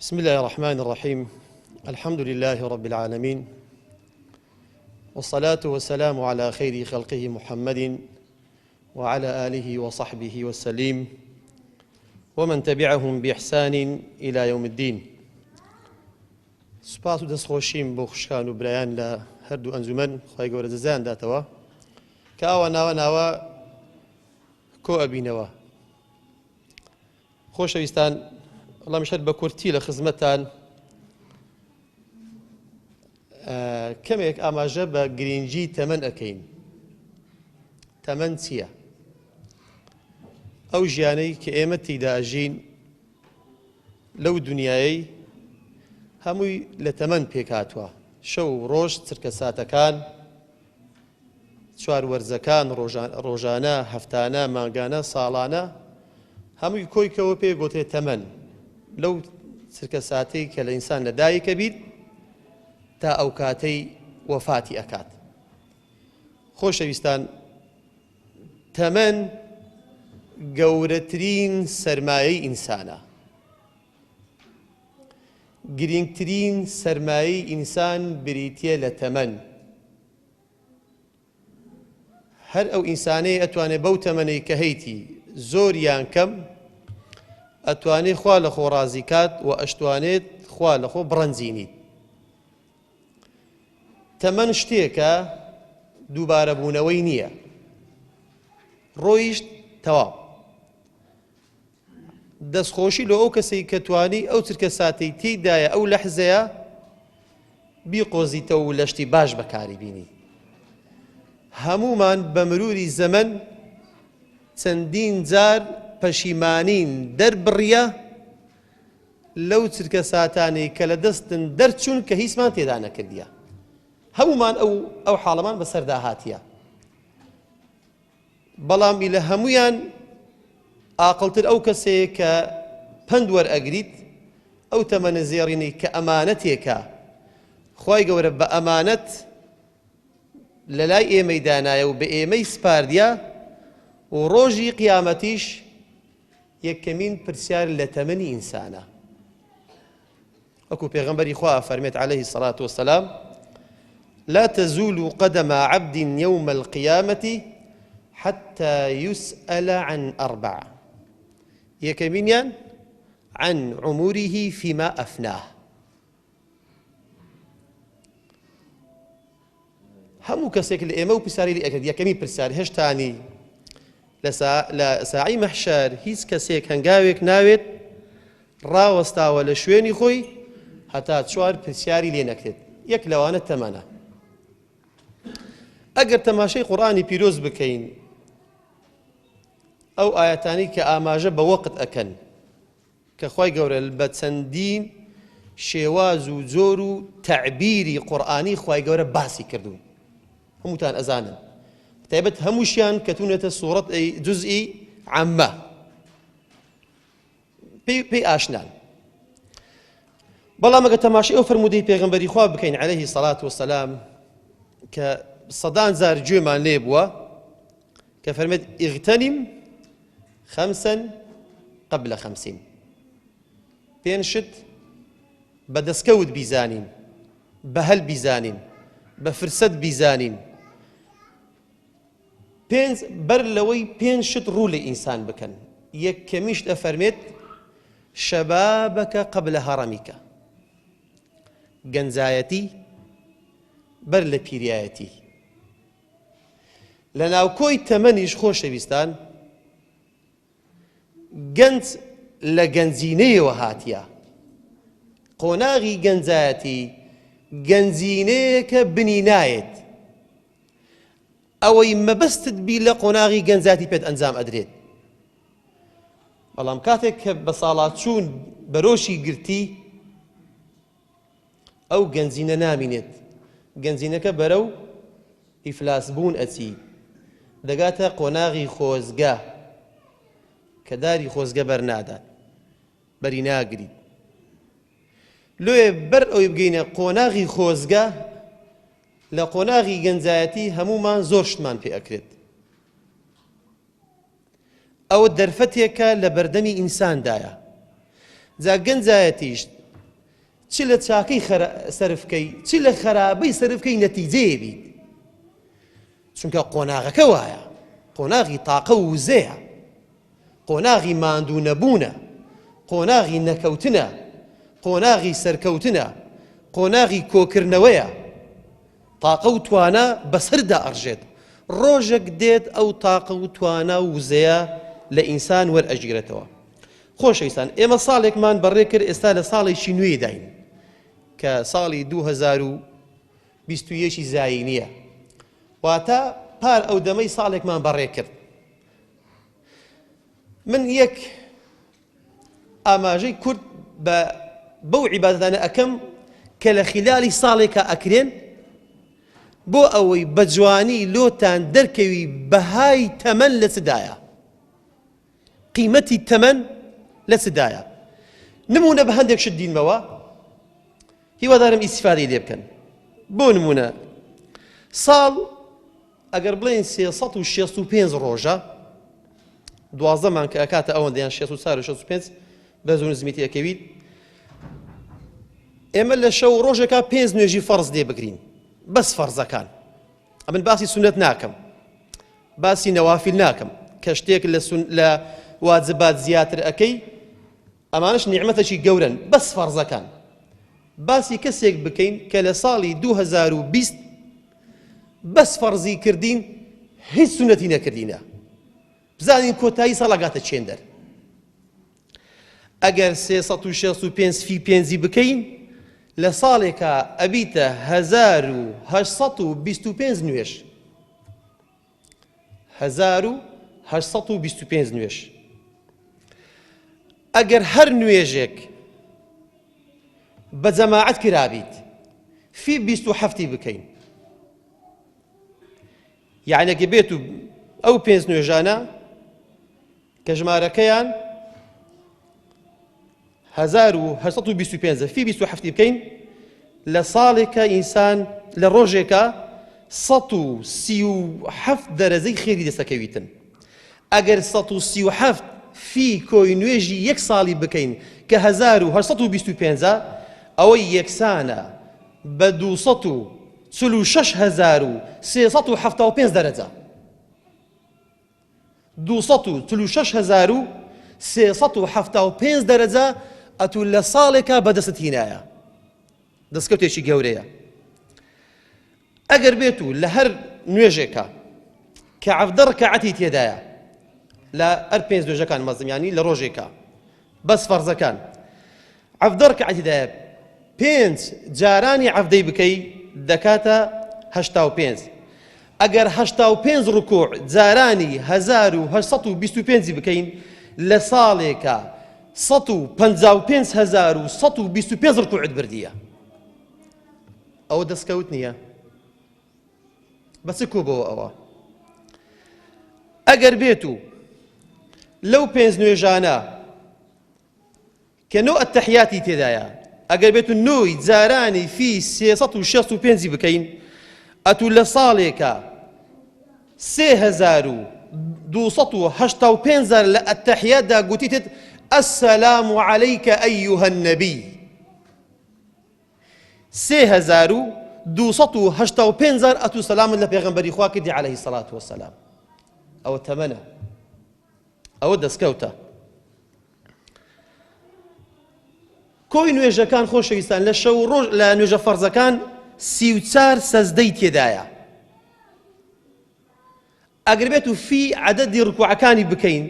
بسم الله الرحمن الرحيم الحمد لله رب العالمين والصلاة والسلام على خير خلقه محمد وعلى آله وصحبه وسليم ومن تبعهم بإحسان إلى يوم الدين سوپاس و دەستخۆشیم بۆ خوشکان و برایان لە هەردوو ئەنجومەن خوای گەورە جەزایان داتەوە کە ئاوا ناوە ناوە کۆ ئەبینەوە خۆشەویستان وەڵامیش هەر بە کورتی لە خزمەتتان کەمێک ئاماژە بە گرینگی تەمەن ئەکەین تەمەن چییە؟ ئەو ژیانەی کە ئێمە تیدا ئەژین لەو دنیایەی هەمووی لە تەمەن پێکهاتووە شەو و ڕۆژ چرکە ساتەکان چوار وەرزەکان ڕۆژانە، هەفتانە، مانگانە، ساڵانە، هەمووی کۆی کەوە پێ گۆترێ تەمەن. لەو چرکە ساتەی کە لە ئینسان لە دایکە بیت تا ئەو کاتەی وەفاتی ئەکات. خۆشەویستان تەمەن گەورەترین سەرمایەی ئینسانە. گرینگترین سەرمایەی ئینسان بریتیە لە تەمەن. هەر ئەو ئینسانەی ئەتوانێ بەو تەمەنەی کە هەیتی زۆر یان کەم ئەتوانێ خوا لە خۆ ڕازی کات و ئەشتوانێت خوا لە خۆ بڕەنجینیت. تەمەن شتێکە دووبارە بوونەوەی نییە. ڕۆیشت تەواو. دەستخۆشی لۆ ئەو کەسەی کە توانی ئەو چرکە ساتەی تێیدایە ئەو لەحزەیە بیقۆزیتەوە و لەشتی باش بەکاری بینی. هەموومان بە مروری زەمەن چەندین جار پەشیمانین دەربڕیە لەو چرکە ساتانەی کە لە دەستن دەرچوون کە هیچمان تێدا نەکردیە. هەموومان ئەو ئەو حاڵەمان بەسەردا هاتیە. بەڵام ی لە هەموویان ئاقڵتر ئەو کەسەیە کە پەند وەرئەگریت، ئەو تەمەنە زێڕینەی کە ئەمانەتێکە خوای گەورە بە ئەمانەت لەلای ئێمەی دانایە و بە ئێمەی سپاردیە و ڕۆژی قیامەتیش یەکەمین پرسیار لە تەمەنی ئینسانە. وەکو پێغەمبەری خوا ئەفەرمێت علیه الصلاة والسلام لا تزول قدم عبد يوم القيامة حتى يسأل عن أربع یەکەمینیان عن عمره فيما أفناه هەموو کەسێک لە ئێمە و پرسیاری لێ ئەکرد یەکەمی پرسیار هێشتانی لە ساعی مەحشەر هیچ کەسێک هەنگاوێک ناوێت ڕاوەستاوە لە شوێنی خۆی هەتا چوار پرسیاری لێ نەکرێت یەک لەوانە تەمەنە ئەگەر تەماشەی قورئانی پیرۆز بکەین ئەو ئاەتانی کە ئاماژە بە وەقت ئەکەن کە خوای گەورە بە چەندین شێواز و جۆر و تەعبیری قورئانی خوای گەورە باسی کردوون هەمووتان ئەزانن تایبەت هەمووشیان کەتونەتە سوڕەت جزئی عەمە پێی پێی ئاشنان بەڵام ئەگە تەماشای ئەو فرموودەی پێغەمبەری خوا بکەین عەلەیهی سەڵات وسەلام کە سەدان جار گوێمان لێ بووە کە فەرمێت اغتنم خمسا قبل خمسین پێنج شت بە دەستکەوت بیزانین بە هەل بیزانین بە فرسەت بیزانین پێنج بەر لەوەی پێنج شت ڕوو لە ئینسان بکەن یەکەمیشت ئەفەرمێت شەبابەکە قبل هەڕەمیکە گەنجایەتی بەر لە پیریایەتی لە ناوکۆی تەمەنیش خۆشەویستان گەنج لە گەنجینەیەوە هاتیە قۆناغی گەنجایەتی گەنجینەیەکە بنی نایەت ئەوەی مەبەستت بی لە قۆناغی گەنجاتی پێت ئەنجام ئەدرێت بەڵام کاتێک کە بە ساڵاچوون بەرۆشی گرتی ئەو گەنجینە نامینێت گەنجینەکە بەرەو ئیفلاس بوون ئەچی دەگاتە قۆناغی خۆزگە کە داری خۆزگە بەرنادات بەری ناگریت لۆیە بەر ئەوی بگەینە قۆناغی خۆزگە لە قۆناغی گەنجایەتی هەمومان زۆر شتمان پێ ئەکرێت ئەوە دەرفەتێکە لە بەردەمی ئینساندایە جا گەنجایەتیش. چ لە چاکەی سەرف کەی چ لە خەرابەی سەرف کەی نەتیجەیە بیت چونکە قۆناغەکە وایە قۆناغی تاقە و وزەیە قۆناغی ماندوو نەبوونە قۆناغی نەکەوتنە قۆناغی سەرکەوتنە قۆناغی کۆکردنەوەیە تاقە و توانا بەسەردا ئەڕژێت ڕۆژێک دێت ئەو تاقە و توانا و وزەیە لە ئینسان وەرئەگیرێتەوە. خۆشەویستان ئێمە ساڵێکمان بەڕێ کرد ئێستا لە ساڵێکی نوێداین کە ساڵی 2021 زایینیە واتە پار ئەو دەمەی ساڵێکمان بەڕێ کرد من یەک ئاماژەی کورت بە بەو عیبادەتانە ئەکەم کە لە خیلالی ساڵێکا ئەکرێن بۆ ئەوەی بە جوانی لۆتان دەرکەوی بەهای تەمەن لە چدایە قیمەتی تەمەن لە چدایە نمونە بە هەندێک شت دینمەوە هیوادارم ئیسفادەی لێ بکەن بۆ نمونە ساڵ ئەگەر بڵێین 365 ڕۆژە 12 مانگ کە ئەکاتە ئەوەندە یان 64 و 65 بە زۆر نزمیتی ئەکەویت ئێمە لە شەو ڕۆژێکا پێنج نوێژی فەرز لێ بگرین بەس فەرزەکان ئەمن باسی سونەت ناکەم باسی نەوافیل ناکەم کە شتێک لە سون لە واجبات زیاتر ئەەکەی ئەمانەش نیعمەتەکی گەورەن بەس فەرزەکان باسی کەسێک بکەین کە لە ساڵی 2020 بەس فەرزی کردین هیچ سونەتی نەکردینە بزانین کۆتایی ساڵ ئەگاتە چێندەر ئەگەر 365 فی پێنجی بکەین لە ساڵێکا ئەبیتە 1825 نوێژ 1825 نوێژ ئەگەر هەر نوێژێک بە جەماعەت کرابیت فی 27 بکەین یعنی ئەگە بێت و ئەو پێنج نوێژانە کە ژمارەکەیان 1825 فی 27 بکەین لە ساڵێکە ئینسان لە ڕۆژێکە 137 دەرەجەی خێری دەستەکەویتن ئەگەر 137 فی کۆی نوێژی یەک ساڵی بکەین کە 1825 ئەوەی یەکسانە بە 246375 دەرەجە 246375 دەرەجە ئەتوو لە ساڵێکا بەدەستت هینایە دەستکەوتێکی گەورەیە ئەگەر بێت و لە هەر نوێژێکە کە عەفدە ڕکعەتی تێدایە لە ئەر پێنج نوێژەکان مەزمیانی لە ڕۆژێکە بەس فەرزەکان عەڤدە ڕکعەتی دایە پێنج جارانی عەڤدەی بکەی دەکاتە 85 ئەگەر 85 ڕکوع جارانی 1825 بکەین لە ساڵێکە 155125 ڕکوعت بردیە ئەوە دەستکەوت نییە بە چ کۆبەوە ئەوە ئەگەر بێت و لەو پێنج نوێژانە کە نۆ ئەتەحیاتی تێدایە ئەگەر بێت و نۆی جارانی فی 365 بکەین ئەتوو لە ساڵێکە 3285 جار لە ئەتەحیاتدا گوتیتت السلام عليك أيها النبي 3285 جار ئەتوو سەلامت لە پێغەمبەری خوا کردی عليه الصلاة والسلام ئەوە تەمەنە ئەوە دەستکەوتە کۆی نوێژەکان خۆشەویستان لە شەو ڕۆژ لە نوێژە فەرزەکان 34 سەزدەی تێدایە ئەگەر بێت و فی عەدەدی ڕکوعەکانی بکەین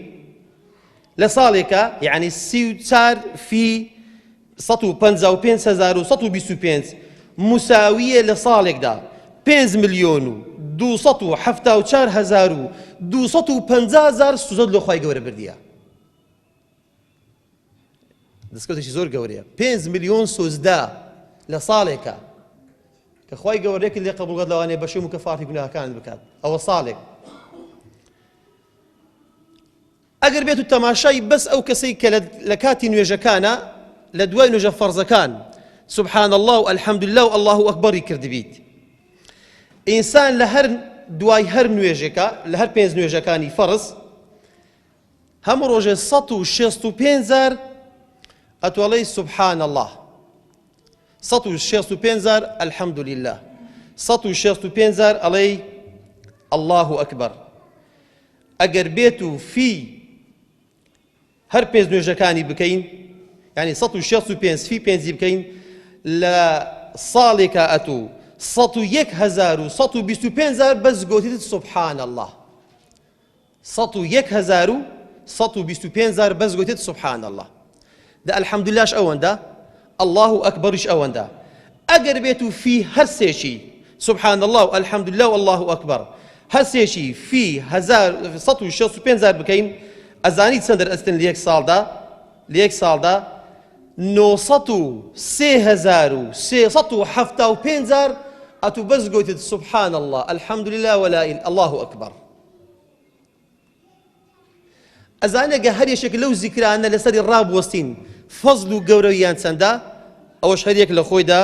لە ساڵێکە یعنی 34 فی 155125 مساویە لە ساڵێکدا 5 ملیۆن و 274 و 250 هزار سوزەت لۆ خوای گەورە بردیە دەستکەوتێکی زۆر گەورەیە 5 ملیۆن سوزدە لە ساڵێکە کە خوای گەورەیەکت لێ قبوڵ کات لەوانەیە بەشی مکەفاتی گوناهەکانت بکات ئەوە ساڵێک ئەگەر بێت و تەماشای بەس ئەو کەسەی کە لە کاتی نوێژەکانە لە دوای نوێژە فەرزەکان سبحان الله و الحمد لله و الله ئەکبەری کردبیت ئینسان لە هەر دوای هەر نوێژێکە لە هەر پێنج نوێژەکانی فەرز هەموو ڕۆژێ 165 جار ئەتوەڵەی سبحان الله. 165 جار الحمدلله 165 جار ئەڵێی الله اکبر ئەگەر بێت و فی هەر پێنج نوێژەکانی بکەین یعنی 165 فی پێنجی بکەین لە ساڵێکا ئەتوو 101125 جار بەس گۆتیت سبحان الله 101125 جار بەس گۆتیت سبحان الله دە الحمدللەش ئەوەندە اللە اکبریش ئەوەندە ئەگەر بێت و فی هەر سێکی سبحان اللە و الحمدللە و اللە اکبر هەر سێکی فی 1165 جار بکەین ئەزانی چەند دەرئەستن لە یەک ساڵدا لە یەک ساڵدا 903 جار ئەتو بەس گوتت سبحان الله الحمد لله ولا الله اکبر ئەزانێ گە هەر یەکێک لەو زیکرانە لەسەری ڕابوەستین فەزل و گەورەییان چەندە ئەوەش هەر یەک لە خۆیدا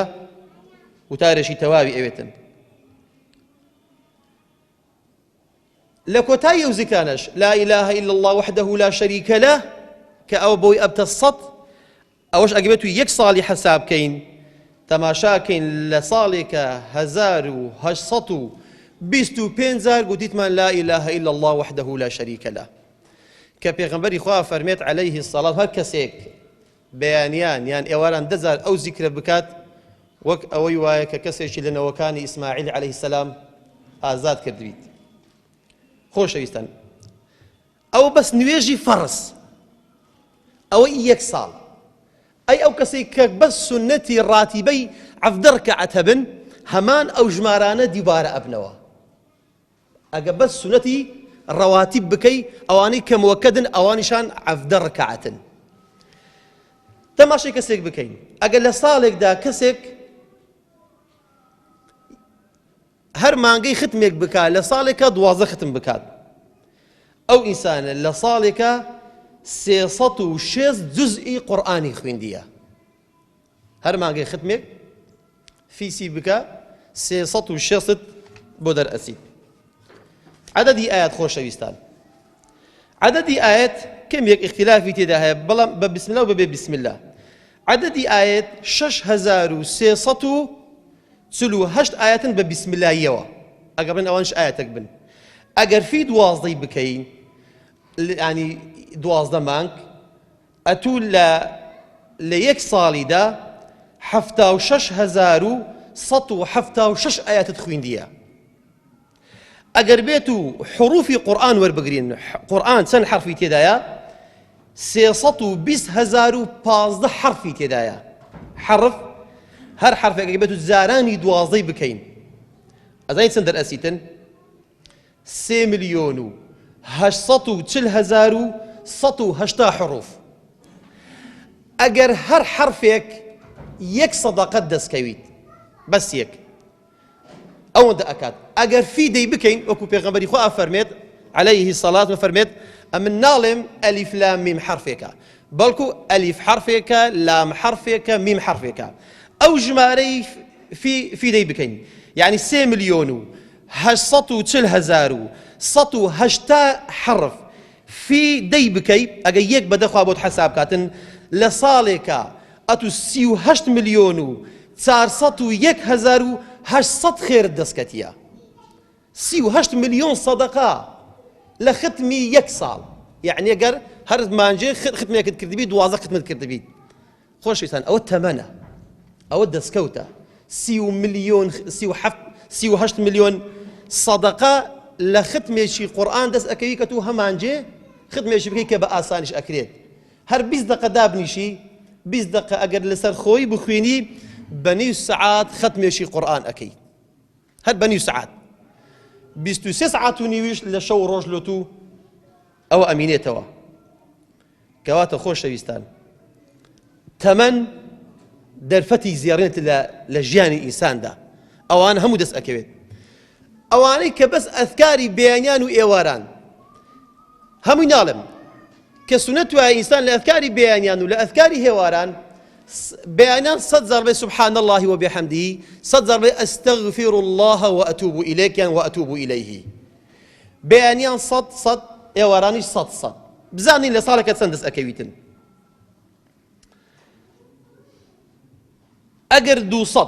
وتارێکی تەواوی ئەوێتن لە کۆتایی ئەو زیکرانەش لا إله إلا الله وحده لا شريك له کە ئەوە بۆی ئەبتە سەد ئەوەش ئەگەر بێتو یەک ساڵی حەساب کەین تەماشا کەین لە ساڵێکە 1825 جار گوتیتمان لا إله إلا الله وحده لا شريك له کە پێغەمبەری خوا فەرمێت عەلەیه الصلاة هەر کەسێک بەیانیان یان ئێواران دەجار ئەو زیکرە بکات وەک ئەوەی وایە کە کەسێکی لە نەوەکانی ئیسماعیل عەلەیه السلام ئازاد کردبیت خۆشەویستان ئەوە بەس نوێژی فەڕز ئەوە ئی یەک ساڵ ئەی ئەو کەسەی کە بەس سوننەتی ڕاتیبەی عەڤدە ڕکەعەت هەبن هەمان ئەو ژمارانە دیوبارە ئەبنەوە ئەگە بەس سوننەتی ڕەواتیب بکەی ئەوانەی کە موەکەدن ئەوانیشان عەڤدە ڕکەعەتن تەماشای کەسێک بکەین ئەگەر لە ساڵێکدا کەسێک هەر مانگەی ختمێک بکات لە ساڵێکا 12 ختم بکات ئەو ئینسانە لە ساڵێکا 306 جزئی قورئانی خوێندیە هەر مانگەی ختمێک فیسی بکە 306 بۆ دەرئەچیت عددی ئاەت خۆشەویستان عددی ئاەت کەمێک اختلافی تێدا هەیە بەڵام بە بسم الله و بەبێ بسم الله عددی ئاەت 6300 48 ئایەتن بە بسم اللە یەوە ئەگەر بڵێن ئەوانیش ئایەتەک بن ئەگەر فی دوازدەی بکەین ینی 12 مانگ ئەتوو لە لە یەک ساڵیدا 76176 ئاەتت خوێندیە ئەگەر بێت و حروفی قورآن وەربگرین قورآن چەند حرفی تێدایە 320 حرفی تێدایە حرف هەر حرفێک بێت و جارانی دوازدەی بکەین ئەزانی چەند دەرئەسیتن سێ ملیۆن و 840 هەزار و 180 حروف ئەگەر هەر حرفێک یەک سەدەقەت دەستکەویت بەس یەک ئەوەندە ئەکات ئەگەر فیدەی بکەین وەکو پێغەمبەری خوا ئەفەرمێت عەلەیه سەڵات بفەرمێت ئەمن ناڵێم ئەلیف لام میم حەرفێکە بەڵکو ئەلیف حەرفێکە لام حەرفێکە میم حەرفێکە ئەو ژمارەی فی فیدەی بکەین یعنی سێ ملیۆن و 840 هەزار و 180 حەرف فی دەی بکەی ئەگە یەک بە دەخوا بۆت حەساب کاتن لە ساڵێکا ئەتو 38 ملیۆن و 401 هەزار و 800 خێرت دەستکەتیە 38 ملیۆن سەدەقا لە ختمی یەک ساڵ یعنی گەر هەر مانجێ ختمێکت کردبی دوازە ختمت کردبیت خۆشەویستان ئەوە تەمەنە ئەوە دەستکەوتە سی و ملیۆن سی و حەفت 38 ملیۆن سەدەقە لە ختمێکی قورئان دەست ئەکەوی کە تو هەمانجێ ختمێکی بکەی کە بە ئاسانیش ئەکرێت هەر 20 دقە دابنیشی 20 دقە ئەگەر لەسەر خۆی بخوێنی بە نیو سەعات ختمێکی قورئان ئەکەی هەر بە نیو سەعات 23 سەعات و نیویش لە شەو ڕۆژ لۆ تو ئەوە ئەمینێتەوە کەواتە خۆشەویستان تەمەن دەرفەتی زێڕێنێت لە ژیانی ئینساندا ئەوان هەموو دەست ئەکەوێت ئەوانەی کە بەس ئەذکاری بەیانیان و ئێواران هەمووی ناڵێم کە سونەت وایە ئینسان لە ئەذکاری بەیانیان و لە ئەذکاری هێواران بەیانیان سەد جار بڵێ سبحان الله وبحمده سەد جار بڵێ استغفر الله واتوب الیک یان واتوب الیه بەیانیان سەد سەد ئێوارانیش سەد سەد بزانین لە ساڵێکە چەند دەست ئەکەویتن. ئەگەر 200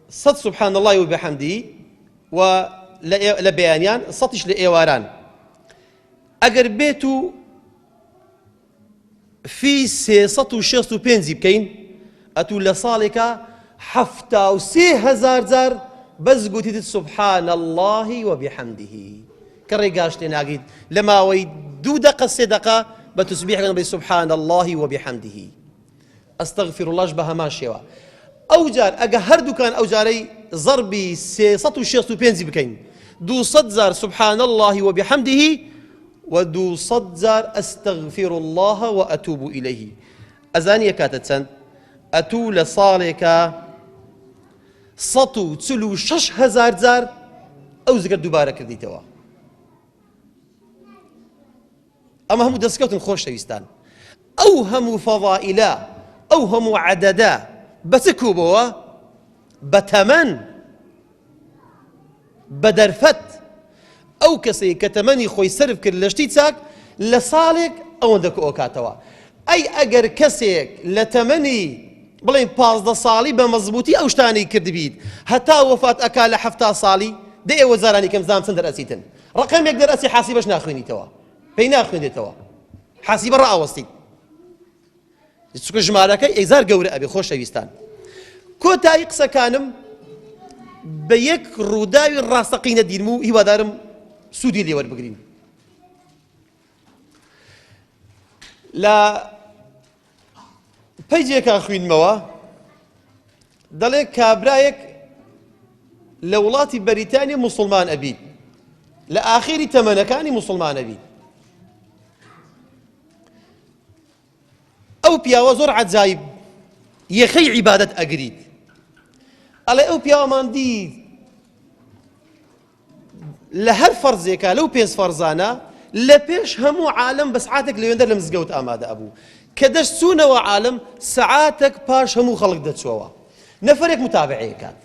سەد سبحان اللە و بحمده و لە بەیانیان سەتیش لە ئێواران ئەگەر بێت و فی 365 بکەین ئەتوو لە ساڵێکا 73 هەزار جار بەس گوتیت سبحان اللە و بحمده کە ڕێگاش لێ ناگریت لە ماوەی دوو دەقە سێ دەقە بە تسبیح بڵێ سبحان اللە و بحمده استغفر اللەش بە هەمان شێوە ئەو جار ئەگە هەردووکان ئەو جارەی زەربی 365 بکەین 200 جار سبحان الله وبحمده و 200 جار استغفر الله واتوب الیه ئەزانی کاتە چەند ئەتوو لە ساڵێکە 146 هزار جار ئەو زگەر دووبارە کردیتەوە ئەمە هەموو دەستکەوتن خۆشەویستان ئەو هەموو فەضائیلە ئەو هەموو عەدەدە بە چ کوبەوە بە تەمەن بە دەرفەت ئەو کەسەی کە تەمەنی خۆی سەرف کرد لە شتی چاک لە ساڵێک ئەوەندە کۆکاتەوە ئەی ئەگەر کەسێک لە تەمەنی بڵێن 15 ساڵی بە مەزبوطی ئەو شتانەی کردبیت هەتا وەفات ئەکا لە 70 ساڵی دە ئێوە زارانی کەم زام چەند دەرئەچیتن ڕقەمێک دەرئەچی حاسیبەش ناخوێنیتەوە پێی ناخوێنێتەوە حاسیبە ڕائەوەستیت چونکە ژمارەکە ئێزار گەورە ئەبێ خۆشەویستان کۆتایی قسەکانم بە یەک ڕووداوی ڕاستەقینە دینم و هیوادارم سوودی لێوەربگرین لە پەیجێکا خوینمەوە دەڵێ کابرایەک لە وڵاتی بەریتانیا موسڵمان ئەبیت لە ئاخیری تەمەنەکانی موسڵمان ئەبیت ئەو پیاوە زۆر عەجایب یەخەی عیبادەت ئەگریت ئەڵێ ئەو پیاوەمان دیت لە هەر فەرزێکا لەو پێنج فەرزانە لە پێش هەموو عالەم بە سعاتێک لەوێندەر لە مزگەوت ئامادە ئەبوو کە دەشچوونەوە عالەم سعاتێک پاش هەموو خەڵک دەچوەوە نەفرێک متابعەیە کات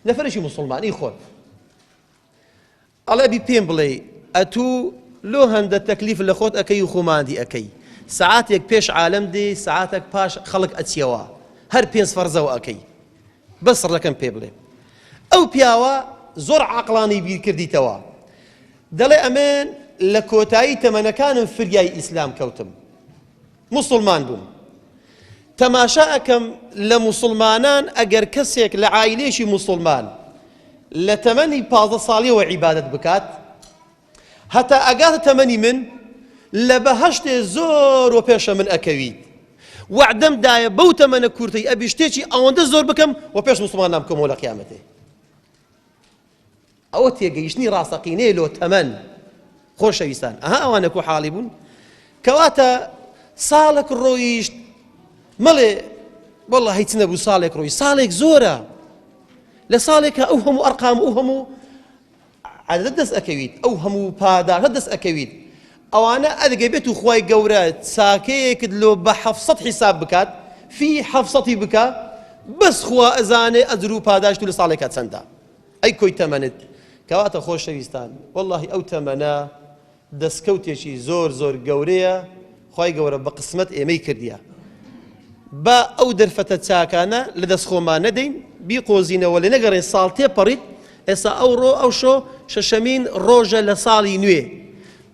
نەفرێکی موسڵمانی خۆت ئەڵێ بی پێم بڵێ ئەتوو لۆ هەندە تەکلیف لە خۆت ئەەکەی و خۆماندی ئەەکەی سعاتێک پێش عالەم دێ سعاتێک پاش خەڵک ئەچیەوە هەر پێنج فەرزەوە ئەەکەی بەس ڕەکەم پێ بڵێ ئەو پیاوە زۆر عەقڵانی بیر کردیتەوە دەڵێ ئەمن لە کۆتایی تەمەنەکانم فریای ئیسلام کەوتم موسڵمان بووم تەماشا ئەکەم لە موسڵمانان ئەگەر کەسێک لە عایلێکی موسڵمان لە تەمەنی 15 ساڵیەوە عیبادەت بکات هەتا ئەگاتە تەمەنی من لە بەهەشتێ زۆر وە پێشە من ئەکەویت وەعدەم دایە بەو تەمەنە کورتەی ئەبی شتێکی ئەوەندە زۆر بکەم وە پێش موسڵمانان بکەمەوە لە قیامەتێ ئەوە تێگەیشتنی ڕاستەقینەیە لۆ تەمەن خۆشەویستان ئەها ئەوانە کو حاڵی بوون کەواتە ساڵێک ڕۆیشت مەڵێ والله هیچ نەبوو ساڵێک ڕۆی ساڵێک زۆرە لە ساڵێکە ئەو هەموو ئەرقام ئەو هەموو عەدەدە دەست ئەکەویت ئەو هەموو پاداشتە دەست ئەکەویت ئەوانە ئەگە بێت و خوای گەورە چاکەیەکت لۆ بە حەفسەد حیساب بکات فی حەفسەتی بکە بەس خوا ئەزانێ ئەجر و پاداشت و لە ساڵێکا چەندە ئەی کۆی تەمەنت کەواتە خۆشەویستان واللهی ئەو تەمەنە دەستکەوتێکی زۆر زۆر گەورەیە خوای گەورە بە قسمەت ئێمەی کردیە با ئەو دەرفەتە چاکانە لە دەست خۆمان نەدەین بیقۆزینەوە لێ نەگەڕێن ساڵ تێپەڕیت ئێستا ئەوڕۆ ئەوشۆ شەشەمین ڕۆژە لە ساڵی نوێ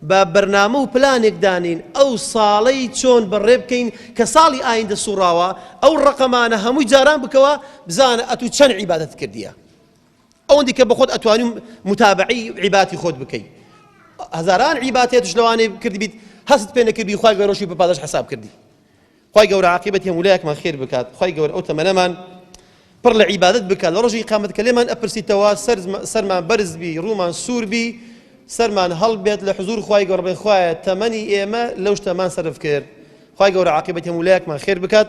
با بەرنامە و پلانێک دانین ئەو ساڵەی چۆن بەڕێ بکەین کە ساڵی ئایندە سوڕاوە ئەو ڕقەمانە هەمووی جاران بکەوە بزانە ئەتوو چەند عیبادەت کردیە ئەوەندی کە بەخۆت ئەتوانی متابعەی عیباتی خۆت بکەی هەزاران عیباتێتش لەوانەیە کردبیت هەست پێ نەکردی خوای گەورەشی بە پاداش حساب کردی خوای گەورە عاقبەتی هەموو لایەکمان خێر بکات خوای گەورە ئەو تەمەنەمان پڕ لە عیبادەت بکات لە ڕۆژی قیامەت کە لێمان ئەپرسیتەوە سەرمان بەرز بی ڕوومان سوور بی سەرمان هەڵبێت لە حزور خوای گەورە بڵێن خوایە تەمەنی ئێمە لەو شتەمان سەرف کرد خوای گەورە عاقبەتی هەموو لایەکمان خێر بکات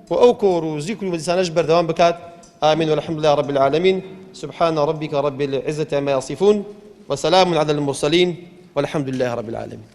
و ئەو کۆڕ و زیکر و مەجلیسانەش بەردەوام بکات آمین والحمد لله رب العالمین سبحان ربك رب العزة عما يصفون وسلام على المرسلين والحمد لله رب العالمين.